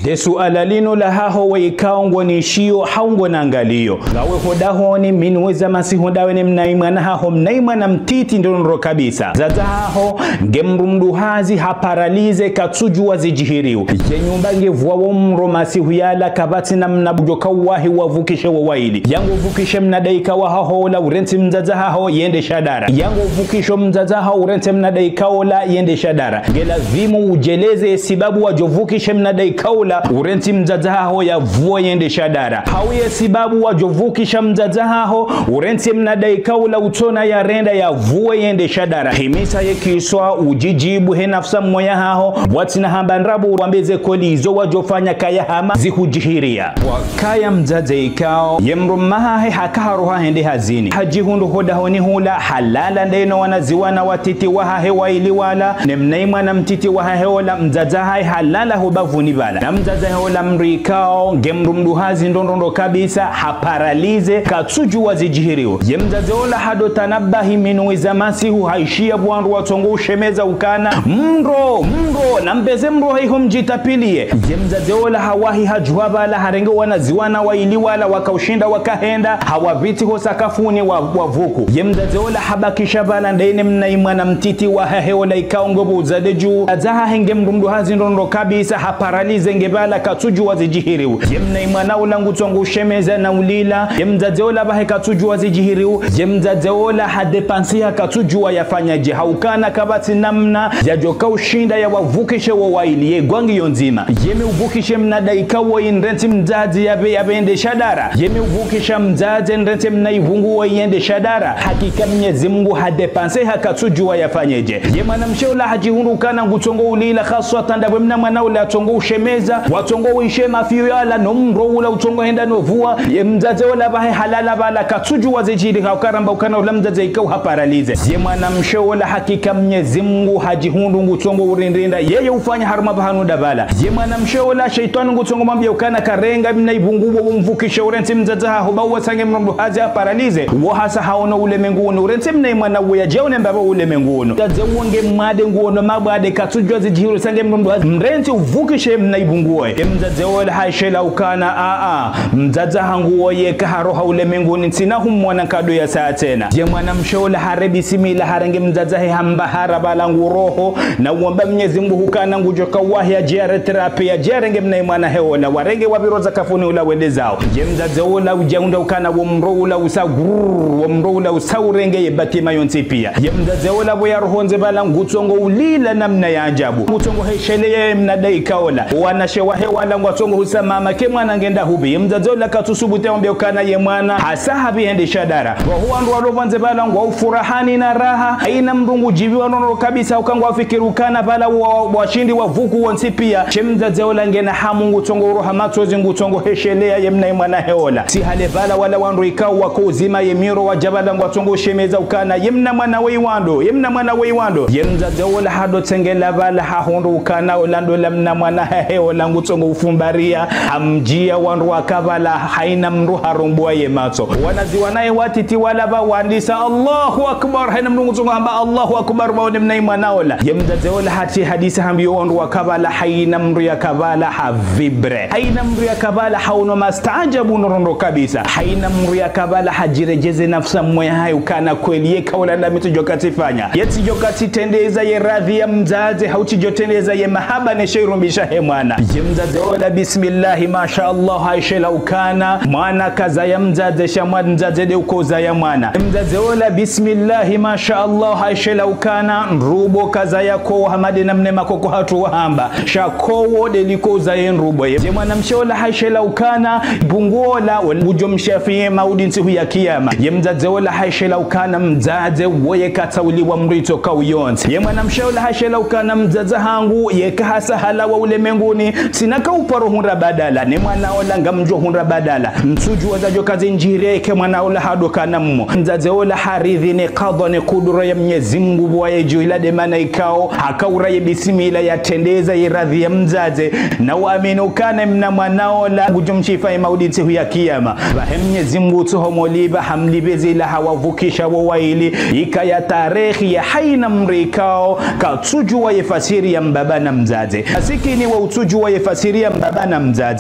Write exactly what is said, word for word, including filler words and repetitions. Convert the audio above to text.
Nde suala linu la haho we ikao ngonishiyo hau ngonangaliyo. Ngawe hodahoni, minu weza masihu ndawe ne mnaimwana haho, mnaimwana mtiti ndrondro kabisa. Mdzadze haho, nge mdru mduhazi, haparalize, katsudjuwa zidjihiriyo. Ye nyumba nge vwawo mro masihu yala, kapvatsi namna budjo kawahi wavukishe wo waili. Yango vukishe mna daika wa haho ola urantsi mdzadze haho yende shadara. Yango vukisho mdzadze haho urantsi mna daika ola yende shadara. Nge lazimu udjeleze ye sibabu wadjo vukishe mna daika ola urantsi mdzadze haho yavuwe yende shadara. Hau ye sibabu wadjo vukisha mdzadze haho urantsi mna daika ola utsona yarenda yavuwe yende shadara. Himisa ye kiswa udjidjibu he nafsi mwa ya haho, pvwatsina hamba ndrabo wambe ze kweli izo wadjofanya kaya hama zihudjihiriya. Pvwakaya mdzadze ikao, ye mdrume hahe haka haroha hende hazini. Hadjihundru hodahoni hula, halala ndaye no wanaziwana watiti wa hahe waili wala, ne mnaimwana mtiti wa hahe ola, mdzadze hahe halala ho bavuni pvala. Na mdzadze hahe ola mdru ikao, nge mdru mduhazi ndrondro kabisa, haparalize, katsudjuwa zidjihiriyo. Ye mdzadze ola hadotanabahi minu weza masihu haishiya pvwandru watsongo ushemeza ukana, mro, mro, na mbeze mro haiho mdjitapiliye. Ye mdzadze ola hawahi hadjuha pvala harenge wanaziwana waili wala wakaushinda wakahenda, hawapvitsi ho sakafuni wa, wavuku. Ye mdzadze ola habakisha pvala ndaye ne mnaimwana mtiti wa hahe ola ikao nge pvo udzadze dju. Mdzadze hahe nge mdru mduhazi ndrondro kabisa, haparalize nge pvala katsudjuwa zidjihiriyo. Ye mnaimwana ola ngutsongo ushemeza na ulila. Ye mdzadze ola pvahe katsudjuwa zidjihiriyo. Ye mdzadze ola hadépansé ha katsudjuwa yafanyedje. Haukana kapvatsi namna yadjo kaushinda yawavukishe wo waili ye gwangi yo ndzima. Ye mi uvukishe mna daika woyi nrantsi mdzadze yapve, yapve yende shadara. Ye mi uvukisha mdzadze nrantsi mnaivungu woyi yende shadara. Hakika Mnyezi Mungu hadépansé ha katsudjuwa yafanyedje. Ye mwanamshe ola hadjihundru ukana ngutsongo ulila, haswa tanda pvwe mnamwana ola atsongo ushemeza, watsongo uishe mafiyo yala, no mro ula utsongo henda no vuwa. Ye mdzadze ola pvahe halala pvala katsudjuwa zidjiri, hauka ramba ukana ola mdzadze ikao haparalize. Ye mwanamshe ola hakika Mnyezi Mungu hadjihundru ngutsongo urindinda, yeye ufanya harumwa pvahanu nda pvala. Ye mwanamshe ola shetwani ngutsongo mwambiya ukana karenga mnaivungu wo umvukishe urantsi mdzadze haho ba uwatsange mdru mduhazi haparalize. Wo hasa haono ulemengu unu, urantsi mnaimwana uwo yadje yaone mbapvi ulemengu unu. Mdzadze uwo nge mwade nguono mabwade katsudjuwa zidjihiriyo tsange mdru mduhazi. Mrantsi uvukishe mnaivungu woyi. Ye mdzadze ola haishelea ukana, a, a, mdzadze hangu woyi kaharoha ulemenguni ntsina humwona nkado ya saya tsena. Ye mwanamshe ola hare bisimila harenge mdzadze hahe hamba hara pvala nguroho, na uomba Mnyezi Mungu hukana ngudjo kawahi yadje yaretrape yadje yarenge mnaimwana hahe ola, warenge wapviro sakafuni ula wende zawo. Ye mdzadze ola udja unda ukana wo mro ula usa grrrr, wo mro ula usa urenge ye bâtiment yontsi piya. Ye mdzadze ola pvo yaroho ndze pvala ngutsongo ulila namna ya ajabu. Ngutsongo heshelea ye mna daika ola. Wanashe wahe wala ngwatsongo husa mama, ke mwana ngenda hupvi. Ye mdzadze ola katsusubutu yaombe ukana ye mwana hasa hapvi hende shadara. Wahu wandru walo pvandze pvala ngwao furahani na raha. Haina mdru ngudjiviwa ndrondro kabisa uka ngwafikiri ukana pvala wa, washindi wavuku wontsi piya. She mdzadze ola ngena hamu ngutsongo uroha matsozi ngutsongo heshelea ye mnaimwana hahe ola. Tsi hale pvala wala wandru ikao wako uzima ye miro wadja pvala ngwatsongo ushemeza ukana, ye mnamwana woyi wando, ye mnamwana woyi wando. Ye mdzadze ola hadotsengelea pvala hahundru ukana ola ndo la mnamwana hahe ola ngutsongo ufumbariya, hamdjiya wandru waka pvala haina mdru harumbuwa ye matso. Wanaziwana ye watiti wala pvwa wandisa, Allahu Akbar, haina mdru ngutsongo hamba, Allahu Akbar, pvwaone mnaimwana ola. Ye mdzadze ola hatsi hadisi hambiyo wandru waka pvala haina mdru yaka pvala ha vibré. Haina mdru yaka pvala haono mastaajabu ndrondro kabisa. Haina mdru yaka pvala hadjiredjeze nafsi mwe hahe ukana kweli yeka ola ndami tsidjo katsifanya. Ye tsidjo katsitrendeza ye radhi ya mdzadze, hau tsidjo trendeza ye mahaba ne she irumbi shahe mwana. Ye mdzadze ola bismillahi, masha Allah, haishelea ukana mwana kazaya mdzadze, sha mwa mdzadze nde uko uzaya mwana. Mdzadze ola bismillahi, masha Allah, haishelea ukana ndrubo kazaya kowo hama nde namna makoko hatru wahamba. Sha kowo nde liko uzaye ndrubo. Ye mwanamshe ola haishelea ukana, bungu ola, ngudjo mshafiye maudu ntsihu ya kiyama. Ye mdzadze ola haishelea ukana mdzadze woyi katsauliwa mdru itso kauyontsi. Ye mwanamshe ola haishelea ukana mdzadze hangu yeka hasa halawa ulemenguni, ntsina kauparo hundra badala, ne mwana ola ngamdjo hundra badala. Ntsudjuwa zadjo kazindjire ke mwana ola hadokana mmo. Mdzadze ola haridhi ne kadha ne kudura ya Mnyezi Mungu pvwa yedjo ila nde mana ikao, hakaura ye bismillah yatrendeza ye radhi ya mdzadze, na uamini ukana mnamwana ola ngudjo mshifa ye maudu ntsihu ya kiyama. Pvahe Mnyezi Mungu utsohomolipva hamlipve zila hawavukisha wo waili, ikaya tarehi ya haina mdru ikao katsudjuwa ye fasiri ya mbaba na mdzadze. Masikini wa utsudjuwa Djuwa ye fasiri ya mbaba na mdzadze.